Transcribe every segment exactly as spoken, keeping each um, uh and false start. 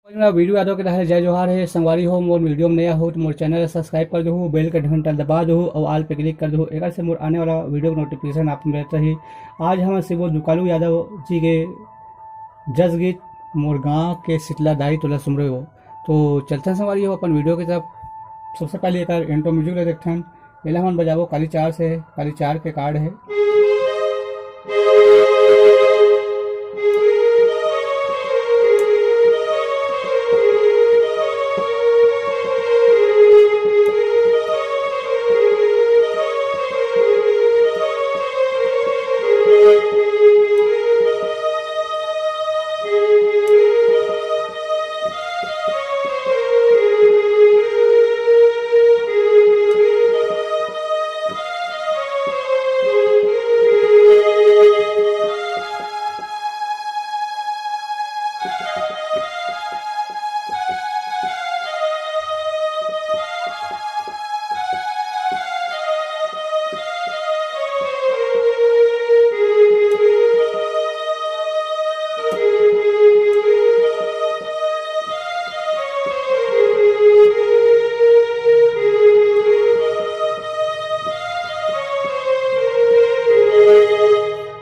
मोर video Yadav के डहर जय जोहार हे। संगवारी हो, मोर वीडियो में नया हो तो मोर चैनल ला सब्सक्राइब कर देहू, बेल के घंटा दबा देहू और ऑल पे क्लिक कर देहू। एकर से मोर आने वाला वीडियो के नोटिफिकेशन आप मिलत रही। आज हम सिबो दुकालू यादव जी के जस गीत मोर गांव के शीतला दाई तोला सुमरे हो। तो चलते हैं संगवारी हो अपन वीडियो की तरफ। सबसे पहले एकर इंट्रो म्यूजिक ला देखते हैं। एला हमन बजाबो काली चार से, काली चार के कार्ड हे।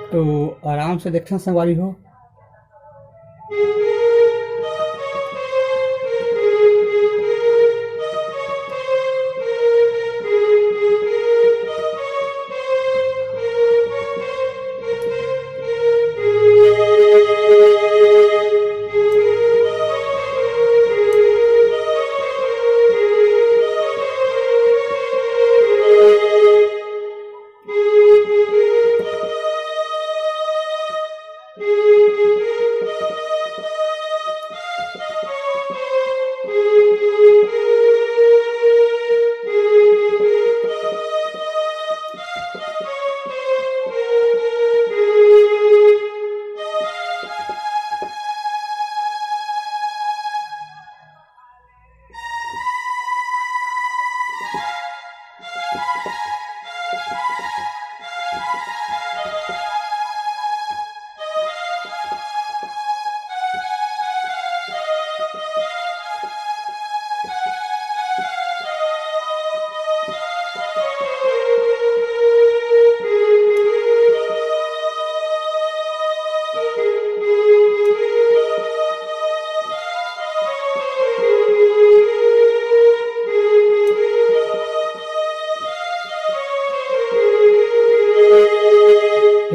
तो आराम से देखथन संगवारी हो।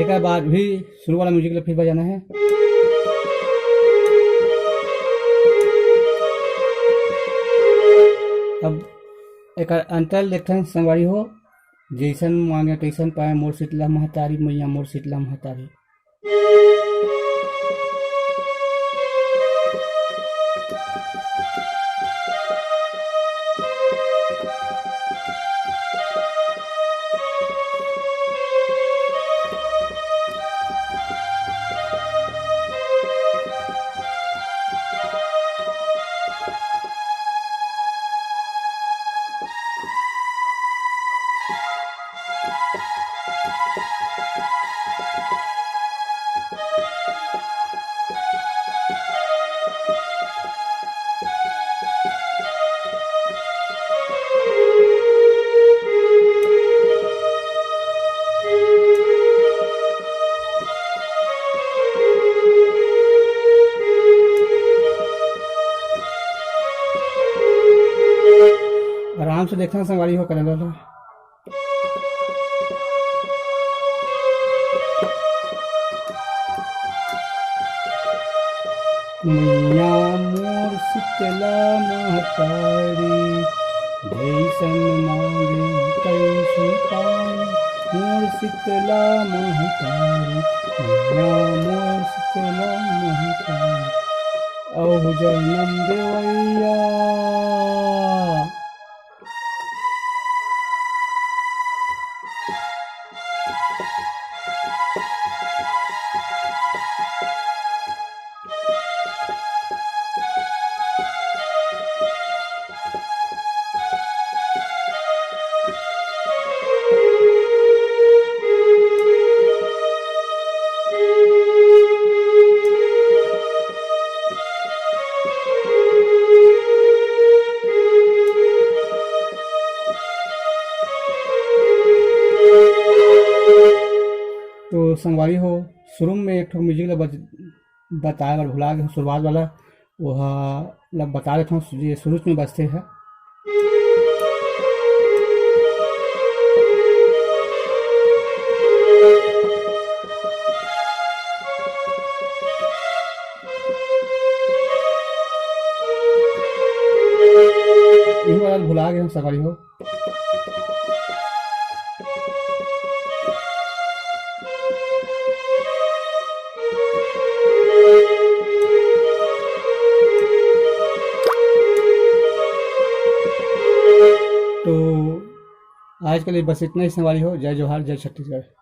एकर बाद भी शुरू वाला म्यूजिक ला फिर बजाना है। अब एकर अंतर देखथन संगवारी हो। जैसन मांगे तैसन पाए, मोर शीतला महतारी, मैया मोर शीतला महतारी। आराम से देखना संगवारी हो करेला ला। मैया मोर शीतला महतारी, जैसन मांगे तैसन पाए। मोर शीतला महतारी, मैया मोर शीतला महतारी, अहू जनम देवैया। तो संगवारी हो, शुरू में एक ठो म्यूजिक ला बज-, बताए बर भुला गे हूँ, शुरुआत वाला, वो ह-, ला बता देता हूँ, ये शुरू में बजते हैं। यही वाला भुला गे हूँ, संगवारी हो। तो आज के लिए बस इतना ही, संगवारी हो। जय जोहार, जय छत्तीसगढ़।